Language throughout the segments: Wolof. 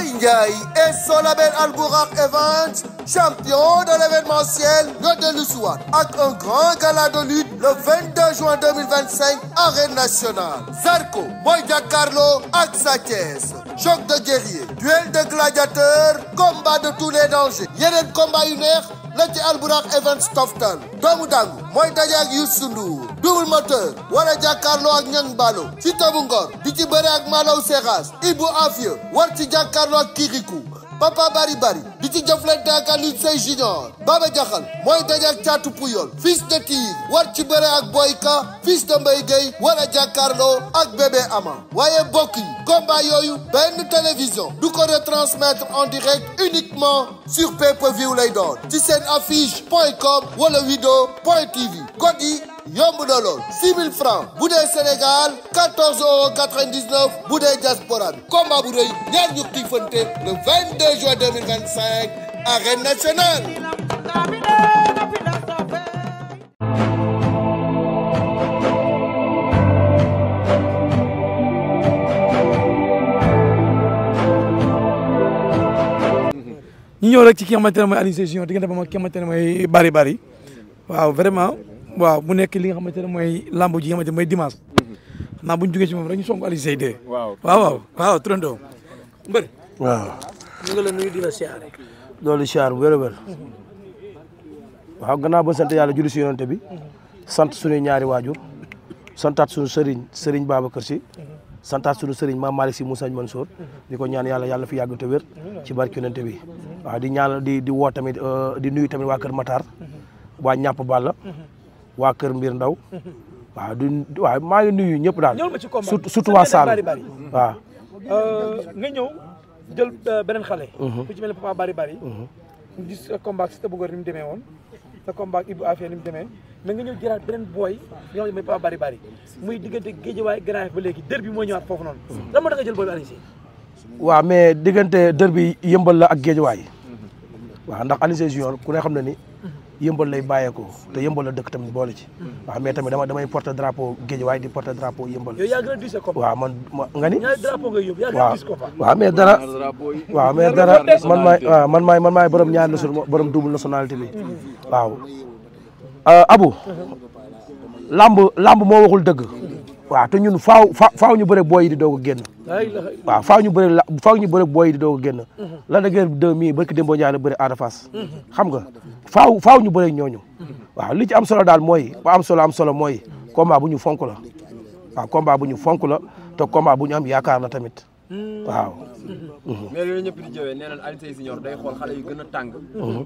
Baye Ndiaye et son label Albourakh Events, champion de l'événementiel, ñoo dellu si waat ak un grand gala de lutte le 22 juin 2025 arène nationale. Zarko mooy jàkkaarloo ak Sa Thiès, choc de guerrier, duel de gladiateurs, combat de tous les dangers. yeneen combat yu neex la ci Albourakh Events toftal. doomu dangu mooy daje ak Youssou Ndour, double moteur wala jàkkaarloo ak Niang Ballo. Siteu bu Ngor di ci bëre ak Malaw Seras. Ibou Afia war ci jàkkaarloo ak Kirikou. Papa Bari Bari di ci jëflante ak Alioune Seye Junior. Baba Jaxal mooy daje ak Thiatou Pouyol. Fils de Tigre war ci bëre ak Boyka. Fils de Mbaye Gueye wala jàkkaarloo ak Bébé Ama. waaye bokk yi combat yooyu benn télévision du ko retransmettre en direct uniquement sur pay-per-view lay doon ci seen affiche.com wala wido.tv. code yi yomb na lool 6 000 francs bu dee Sénégal 14,99 € bu dee diaspora bi. combat bu rëy ñaar ñu tifante le 22 juin 2025 arène nationale. ñu ñëw rek ci ki nga xamante ne mooy Alioune Seye Junior diggante ba ki nga xamante ne mooy Bari Bari waaw vraiment waaw mu nekk li nga xamante ne mooy lamb ji nga xamante ne mooy dimanche xam naa bu ñu jógee ci moom rek ñu song Alioune Seye 2 waaw turandoo mbër waaw ñu ngi la nuyu di la siyaare loolu siyaar bu wér a wér waaw gannaaw ba sant yàlla julli si yonante bi sant suñuy ñaari waajur santaat suñu sëriñ Babacar Sy santaat suñu sëriñ Mame Malick Sy Moussa Mansour di ko ñaan yàlla fi yàgg te wér ci barke yonante bi waaw di ñaan di woo tamit di nuyu tamit waa Kër Matar waa ñàpp Balla waa Kër Mbir Ndaw waaw maa ngi nuyu ñëpp daal surtout waa Sall waaw nga ñëw jël beneen xale ku ci mel ne Papa Bari Bari gis sa combat ak Siteu bu Ngor ni mu demee woon sa combat ak Ibou Afia ni mu demee mais nga ñëw jëlaat beneen booy nga xam ne mooy Papa Bari Bari muy diggante Guédiawaye Grand Yoff ba léegi dër bi moo ñëwaat foofu noonu lan moo tax nga jël booy bi Alioune Seye waaw mais diggante dër bi yëmbal la ak Guédiawaye waaw ndax Alioune Seye Junior ku ne xam na ni yëmbal lay bàyyeekoo te yëmbal la dëkk tamit boole ci waaw mais tamit damay porter drapeau Guédiawaye di porter drapeau yëmbal yow yaa gën a diis ko waaw man nga ni ñaari drapeau nga yóbbu yaa gën a diis ko waaw mais dara man maay borom ñaari national borom double nationalité bi waaw Abou lamb moo waxul dëgg waaw te ñun faaw ñu bëre booy yi di doog a génn waaw faaw ñu bëre booy yi di doog a génn la dëgër 2 mi barki Dembo Ndiaye la bëre Ada Fass xam nga faaw ñu bëre ñooñu waaw li ci am solo daal mooy ba am solo mooy combat bu ñu fonk la waaw combat bu ñu fonk la te combat bu ñu am yaakaar la tamit waaw. mais loolu ñëpp di jëwee nee nañ Alioune Seye Junior day xool xale yu gën a tàng.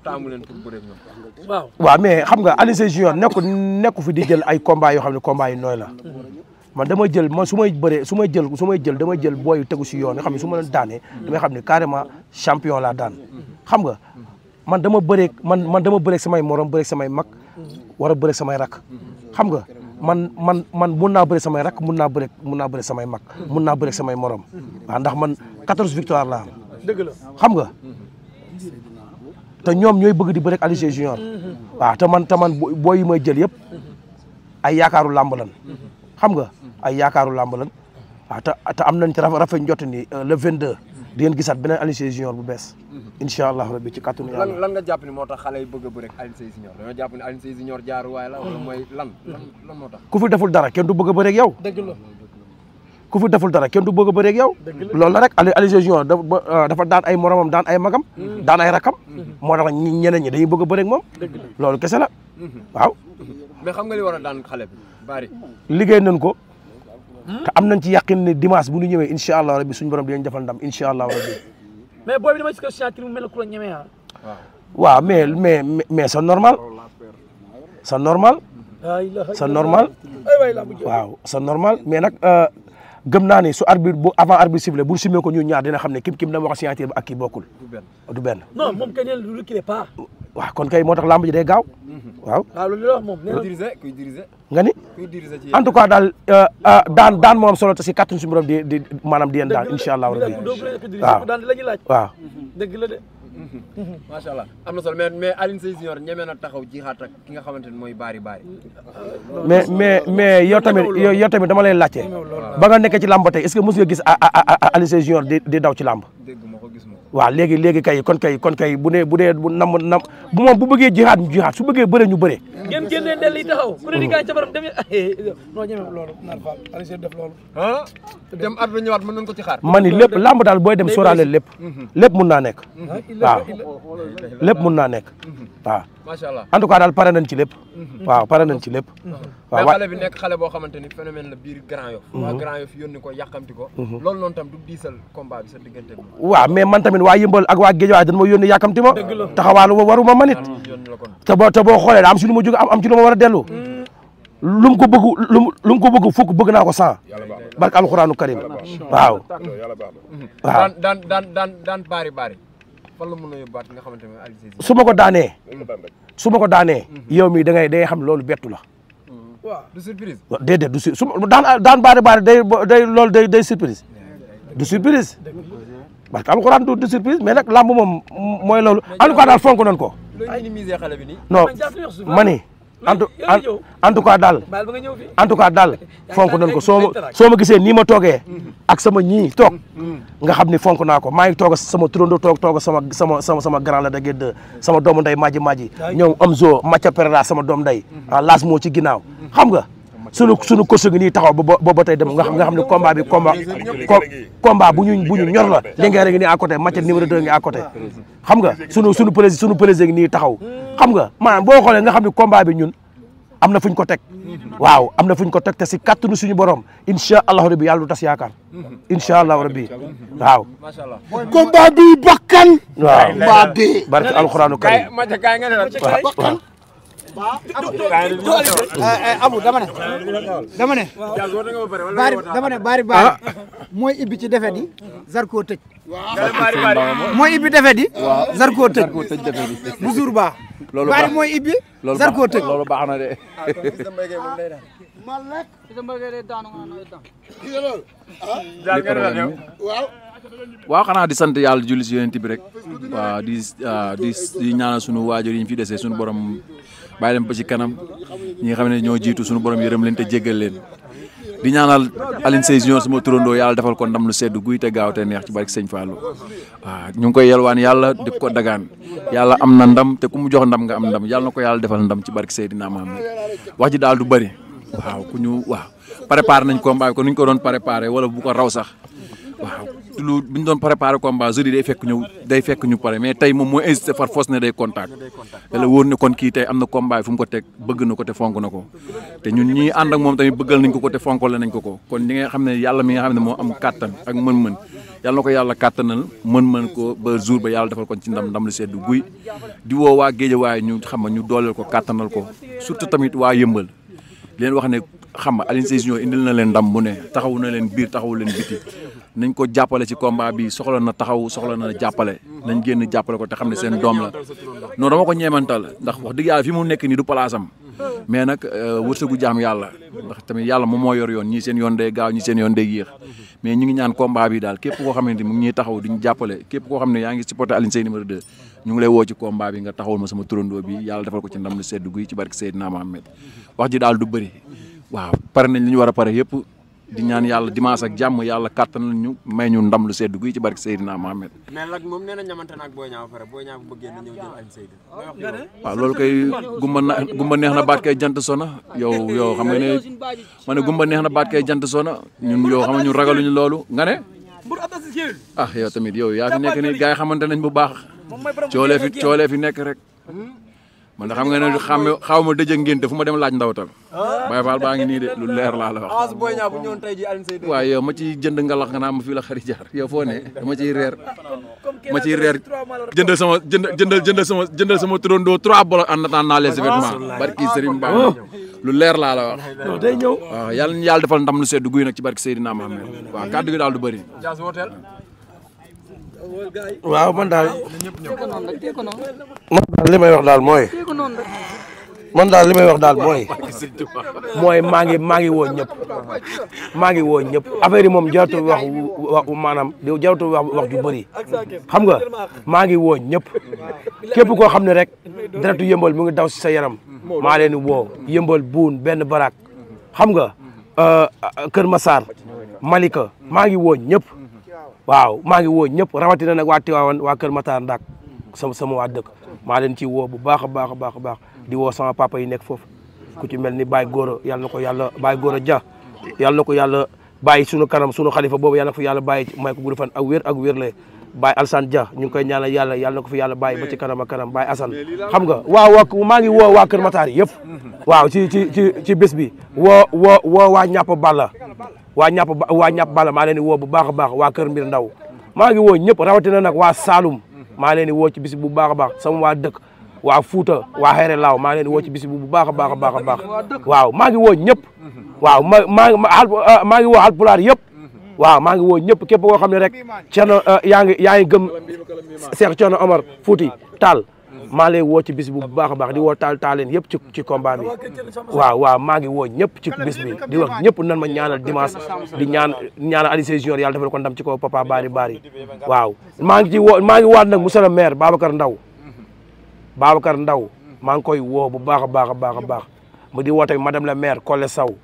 taamu leen pour bëre ñoom. waaw mais xam nga Alioune Seye Junior nekku fi di jël ay combat yoo xam ne combat yu nooy la. man dama jël man su may jël damay jël booy yu tegu si yoon nga xam ne su ma leen daanee damay xam ne carrément champion laa daan xam nga man dama bëreeg samay morom bëreeg samay mag war a bëreeg samay rak xam nga man mun naa bëreeg samay rak mun naa bëreeg samay mag mun naa bëreeg samay morom waaw ndax man 14 victoire laa am dëgg la xam nga te ñoom ñooy bëgg di bëreeg Alioune Seye Junior waaw te man booy yi may jël yëpp ay yaakaaru làmb lan xam nga ay yaakaaru làmb lan waaw te am nañ ci rafet njott ni le 22 di ngeen gisaat beneen Alioune Seye Junior bu bees incha allah rabbi ci kàttanu yàlla. lan nga jàpp ni moo tax xale yi bëgg a bëre ak Alioune Seye Junior dañoo jàpp ni Alioune Seye Junior jaaruwaay la wala mooy lan moo tax. ku fi deful dara kenn du bëgg a bëre ak yow. dëgg la ku fi deful dara kenn du bëgg a bëre ak yow. loolu la rek Alioune Seye Junior dafa daan ay moromam daan ay magam. daan ay rakam. moo tax ñeneen ñi dañuy bëgg a bëre ak moom. loolu kese la waaw. mais xam nga li war a daan xale bi bari. liggéey nañ ko. te am nañ ci yàqin ne dimanche bu ñu ñëwee incha allah rabbi suñu borom dinañ defal ndam incha allah rabbi. mais booy bi dama gis ko signature mu mel ne ku la ñemee ah. waaw mais c'est normal. c'est normal. c'est normal. waaw c'est normal mais nag gëm naa ne su arbitre bu avant arbitre sifflé bu simee ko ñun ñaar dina xam ne kim dama wax signature bi ak kii bokkul. du benn. non moom kay nee na lu reculer pas. waaw kon kay moo tax lamb ji day gaaw. waaw loolu la wax moom nee na kuy diriger. nga ni en tout cas daal daan moo am solo te si kàttanu suñu borom di maanaam di leen daan incha allah rabbi waaw daan la ñuy laaj. waaw. dëgg la de. macha allah am na solo mais Alioune Seye Junior ñeme na taxaw jihaat ak ki nga xamante ne mooy Bari Bari. mais yow tamit dama lay laajte. ba nga nekkee ci làmb tey est-ce que mos nga gis Alioune Seye Junior di daw ci làmb. dégg ma ko gis ma waaw léegi kay kon kay bu nam bu moom bu bëggee jihaad ñu jihaad su bëggee bëre ñu bëre. ngeen génnee del yi taxaw. ku ne di gaañ cabaram dem non ñeme loolu naan Fall Aliou Seye def loolu. dem at ba ñëwaat mën nañu ko ci xaar. ma ni lépp lamb daal booy dem sóoraale lépp mun naa nekk. waaw lépp mun naa nekk waaw. macha allah en tout cas daal pare nañ ci lépp. waaw pare nañ ci lépp. waaw xale bi nekk xale boo xamante ni phénomène la biir Grand Yoff. waa Grand Yoff yónni ko yàqamti ko. loolu noonu tam du diisal combat bi sa diggante bi. waaw mais man tamit waa Yëmbal ak waa Géejawaay dañ ma yónni yàkkamti ma. taxawaalu waruma man it. te boo xoolee am si lu ma jóge am ci lu ma war a dellu. lu mu ko bëgg fukk bëgg naa ko 100. barke alxuraanu karim waaw. waaw daan baari fan la mën a yóbbaat nga xamante ne Aliou Seye su ma ko daanee yow mii da ngay xam loolu bettu la. waaw du surprise. déedéet du su daan baari day surprise du surprise parce que alxuraan du surprise mais nag lamb moom mooy loolu en tout cas daal fonk nañ ko. looy minimiser xale bi nii. non mani en tout cas daal fonk nañ ko soo ma gisee nii ma toogee ak sama ñii toog nga xam ni fonk naa ko maa ngi toog sama turando toog sama grand la da gedd sama doomu nday maaji ñoom Amzo Macha Perera sama doom nday laas moo ci ginnaaw xam nga sunu course gi nii taxaw ba tey dem nga xam ne combat bu ñu ñor la Linguère ngi nii à côté Macha numéro 2 ngi à côté xam nga sunu président ngi nii taxaw xam nga maanaam boo xoolee nga xam ne combat bi ñun am na fuñ ko teg waaw am na fuñ ko teg te si kàttanu suñu borom incha allahu rabbi yàlla du tas yaakaar incha allahu rabbi waaw. combat bi bakkan. waaw combat bi. barke alxuraanu karim. bakkan. Abu dama ne bari mooy ibbi ci defet yi Zarko tëj. mooy ibbi defet yi Zarko tëj bu jour ba bari mooy ibbi Zarko tëj loolu baax na de. waaw xanaa di sant yàlla julli si yonent bi rek waaw di ñaanal sunu waajur yi ñu fi desee sunu borom bàyyi leen ba ci kanam ñi nga xam ne ñoo jiitu sunu borom yërëm leen te jéggal leen di ñaanal Alioune Seye Junior sama turandoo yàlla defal ko ndam lu sedd guy te gaaw te neex ci barke Sëñ Fallou waaw ñu ngi koy yelwaan yàlla di ko dagaan yàlla am na ndam te ku mu jox ndam nga am ndam yàlla na ko yàlla defal ndam ci barke Seydina Muhammad wax ji daal du bëri waaw préparé nañ combat bi ko nu ñu ko doon préparé wala bu ko raw sax waaw lu bu ñu doon préparé combat jeudi day fekk ñu pare mais tey moom mooy insisté far force ne day contact te la wóor ne kon kii tey am na combat fu mu ko teg bëgg na ko te fonk na ko te ñun ñii ànd ak moom tamit bëggal nañ ko te fonkal nañ ko kon ñi nga xam ne yàlla mi nga xam ne moo am kàttan ak mën-mën yàlla na ko yàlla kàttanal mën-mën ko ba jour ba yàlla defal ko ci ndam lu seddu guy di woo waa Géejawaay ñu xam nga ñu dooleel ko kàttanal ko surtout tamit waa Yëmbal leen wax ne xam nga Alioune Seye Junior indil na leen ndam bu ne taxaw na leen biir taxaw leen biti nañ ko jàppale ci combat bi soxla na taxaw soxla na jàppale nañ génn jàppale ko te xam ne seen doom la non dama ko ñeemantal ndax wax dëgg yàlla fi mu nekk nii du palaasam mais nag wërsëgu jaam yàlla ndax tamit yàlla moom moo yor yoon ñii seen yoon day gaaw ñii seen yoon day yéex mais ñu ngi ñaan combat bi daal képp koo xamante mu ngi ñuy taxaw di ñu jàppale képp koo xam ne yaa ngi supporté Alioune Seye numéro 2 ñu ngi lay woo ci combat bi nga taxawul ma sama turandoo bi yàlla defal ko ci ndam lu sedd guy ci barke Seydina Mohamed wax ji daal du bëri waaw pare nañ li ñu war a pare yëpp di ñaan yàlla dimanche ak jàmm yàlla kàttan ñu may ñu ndam lu sedd guy ci barke Seydina Mohamed. mais nag moom nee na ñamante na ak Boy Niang ba pare Boy Niang bu bëggee na ñëw jël Alioune Seye. waaw loolu kay gumba neex na baat kay jant sona yow xam nga ne ma ne gumba neex na baat kay jant sona ñun yow xam nga ñun ragaluñu loolu nga ne. ah yow tamit yow yaa fi nekk nii gars yi xamante nañ bu baax coolee fi nekk rek. man da xam nga ne xaw ma dëjë ngénte fu ma dem laaj ndawtal Baye Fall baa ngi nii de lu leer laa la wax waaye yow ma ciy jënd ngalax nga naa ma fii la xari jaar yow foo ne ma ciy reer jëndal sama turandoo 3 bolo en attendant les événements barki Serigne Ba lu leer laa la wax day ñëw waaw yàlla ñu yàlla defal ndam lu sedd guy nag ci barki Seydina Mohamed waaw kàddu gi daal du bëri waaw man daal li may wax daal mooy maa ngi woo ñëpp affaire yi moom jaratu wax maanaam jaratu wax ju bëri xam nga maa ngi woo ñëpp képp koo xam ne rek deretu Yëmbal mu ngi daw si sa yaram maa leen woo Yëmbal Buun benn barak xam nga Kër Massar Malika maa ngi woo ñëpp waaw maa ngi woo ñëpp rawatina nag waa Tivaouane waa Kër Matar Ndak sama waa dëkk maa leen ci woo bu baax a baax a baax a baax di woo sama papa yi nekk foofu ku ci mel ni Baye Gora yàlla na ko yàlla Baye Gora Dia yàlla na ko yàlla bàyyi sunu kanam sunu xalifa boobu yàlla na ko fi yàlla bàyyi may ko gudd fan ak wér le Baye Alsane Dia ñu ngi koy ñaanal yàlla na ko fi yàlla bàyyi ba ci kanam ak kanam Baye Assane xam nga waaw maa ngi woo waa Kër Matar yëpp waaw ci bés bi woo waa ñàpp Balla waa ñàpp Balla maa leen di woo bu baax a baax waa Kër Mbir Ndaw maa ngi woo ñëpp rawatina nag waa Saloum maa leen di woo ci bis bu baax a baax sama waa dëkk waa Fouta waa Xeere Laaw maa leen di woo ci bis bu baax a baax a baax a baax waaw maa ngi woo ñëpp waaw maa ngi woo Haalpulaar yëpp waaw maa ngi woo ñëpp képp koo xam ne rek Thierno yaa ngi gëm Cheikh Thierno Omar Fouti Tall maa lay woo ci bis bu baax a baax di woo taaleen yëpp ci combat bi waaw maa ngi woo ñëpp ci bis bi di wax ñëpp nan ma ñaanal dimanche di ñaanal Alioune Sèye Junior yàlla defal ko ndam ci kaw Papa Bari waaw maa ngi waat nag monsieur le maire Babacar Ndaw maa ngi koy woo bu baax a baax a baax a baax mu di woo tamit madame la maire Collé Sow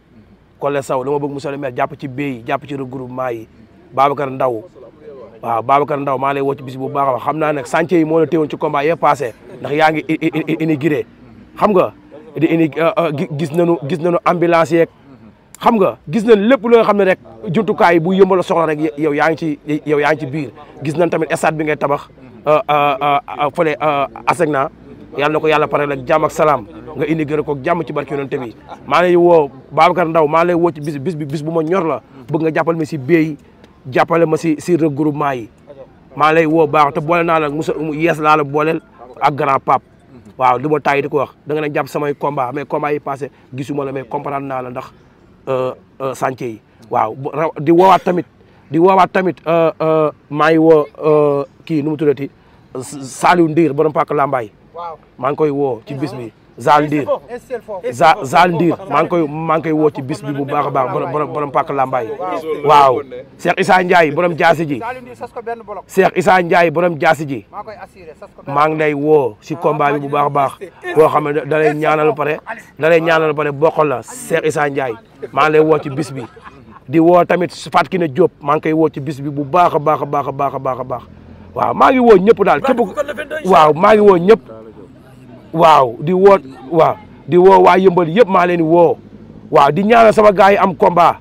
dama bëgg monsieur le maire jàpp ci béy jàpp ci regroupement yi Babacar Ndaw waaw Babacar Ndaw maa lay woo ci bis bu baax a baax xam naa nag chantier yi moo la téewoon ci combat yee passé ndax yaa ngi inauguré xam nga gis nañu ambulance yeeg xam nga gis nañ lépp loo xam ne rek jumtukaay bu yëmbal la soxla rek yow yaa ngi ci biir gis nañ tamit stade bi ngay tabax fële ASECNA yàlla na ko yàlla pare ak jàmm ak salaam nga inauguré ko jàmm ci barke yonent bi maa lay woo Babacar Ndaw maa lay woo ci bis bu ma ñor la bëgg nga jàppal ma si béy jàppale ma si regroupement yi maa lay woo baax te boole naa la yees laa la booleel ak grand pape waaw li ma tayi di ko wax da nga ne jàpp samay combat mais combat yi passé gisuma la mais comprendre naa la ndax chantier yi waaw di woowaat tamit maa ngi woo kii nu mu tuddati Saliou Ndir borom Pàkk Lambaay maa ngi koy woo ci bis bi Zal Ndir maa ngi koy woo ci bis bi bu baax a baax borom Pàkk Lambaay waaw Cheikh Issa Ndiaye borom jaasi ji maa ngi lay woo si combat bi bu baax a baax boo xam ne da lay ñaanal pare bokkal la Cheikh Issa Ndiaye maa ngi lay woo ci bis bi di woo tamit Fatou Kiné Diop maa ngi koy woo ci bis bi bu baax a baax a baax a baax a baax a baax waaw maa ngi woo ñëpp daal képp waaw maa ngi woo ñëpp waaw di woo waa yëmbal yëpp maa leen di woo waaw di ñaanal sama gars yi am combat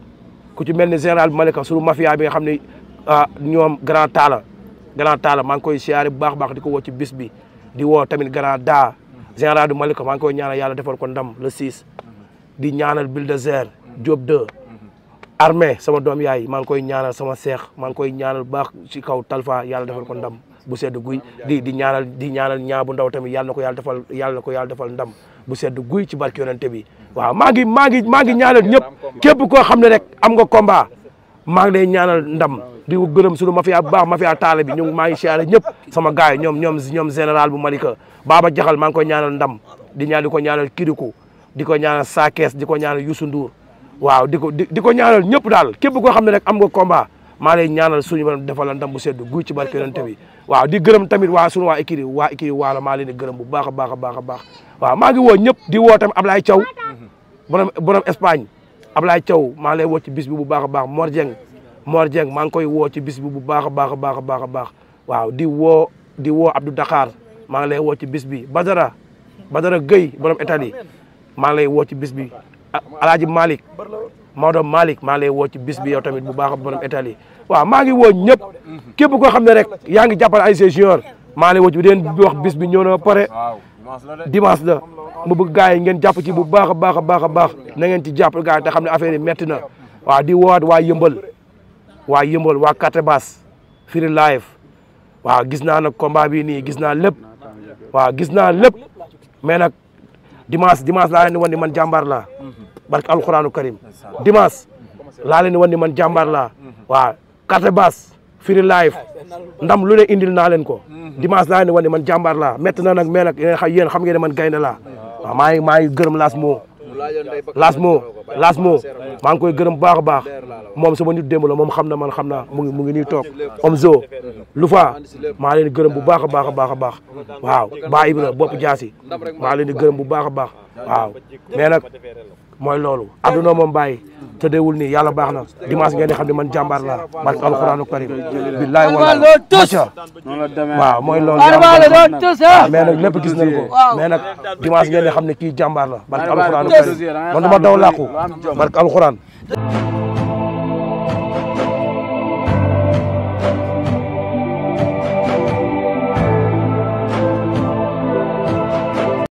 ku ci mel ni général Malika sunu mafia bi nga xam ne ñoom grand tala maa ngi koy siyaare bu baax baax di ko woo ci bis bi di woo tamit grand da général du Malika maa ngi koy ñaanal yàlla defal ko ndam le 6 di ñaanal Bulldozer Diop 2 armée sama doom yaay maa ngi koy ñaanal sama seex maa ngi koy ñaanal baax ci kaw Talfa yàlla defal ko ndam bu sedd guy di ñaanal ñaa bu ndaw tamit yàlla na ko yàlla defal ndam bu sedd guy ci barke yonente bi waaw maa ngi ñaanal ñëpp képp koo xam ne rek am nga combat maa ngi lay ñaanal ndam di gërëm suñu mafia bu baax mafia taala bi ñu maa ngi siyaare ñëpp sama gaay ñoom général bu Malika Baba Jaxal maa ngi koy ñaanal ndam di ko ñaanal Kirikou di ko ñaanal Sakes di ko ñaanal Youssou Ndour waaw di ko ñaanal ñëpp daal képp koo xam ne rek am nga combat maa lay ñaanal suñu borom defal la ndam bu sedd guy ci barke yonente bi waaw di gërëm tamit waa écurie Waalo maa leen di gërëm bu baax a baax a baax a baax waaw maa ngi woo ñëpp di woo tamit Ablaye Thiaw borom Espagne Ablaye Thiaw maa lay woo ci bis bi bu baax a baax Mor Dieng maa ngi koy woo ci bis bi bu baax a baax a baax a baax a baax waaw di woo Abdou Dakar maa ngi lay woo ci bis bi Badara Gueye borom Italie maa ngi lay woo ci bis bi Alaaji Malick Maodo Malick maa ngi lay woo ci bis bi yow tamit bu baax a borom Italie waaw maa ngi woo ñëpp képp koo xam ne rek yaa ngi jàppal Alioune Sèye Junior maa ngi lay woo ci den wax bis bi ñëw na pare dimanche la mu bëgg gars yi ngeen jàpp ci bu baax a baax a baax a baax na ngeen ci jàpp gars yi te xam ne affaire yi metti na waaw di woowaat waa yëmbal waa Carte Basse Firi Live waaw gis naa nag combat bi nii gis naa lépp mais nag dimanche laa leen di wan ni man jàmbaar laa barke alxuraanu karim dimanche laa leen di wan ni man jàmbaar laa waaw Carte Basse Firi Live ndam lu ne indil naa leen ko dimanche laa leen di wan ni man jàmbaar laa métti na nag mais nag yéen xam ngeen ne man gaynde laa waaw maa ngi gërëm Las Mo maa ngi koy gërëm baax a baax moom sama nit démb la moom xam na man xam naa mu ngi nii toog Omzo Lufa maa leen di gërëm bu baax a baax a baax a baax waaw Ba Ibra bopp jaasi maa leen di gërëm bu baax a baax waaw mais nag mooy loolu adduna moom bàyyi tëddeewul nii yàlla baax na dimanche ngeen di xam ne man jàmbaar laa barke alxuraanu karim billaay wala macha waaw mooy loolu mais nag lépp gis nañ ko mais nag dimanche ngeen di xam ne kii jàmbaar la barke alxuraanu karim man du ma daw làqu barke alxuraan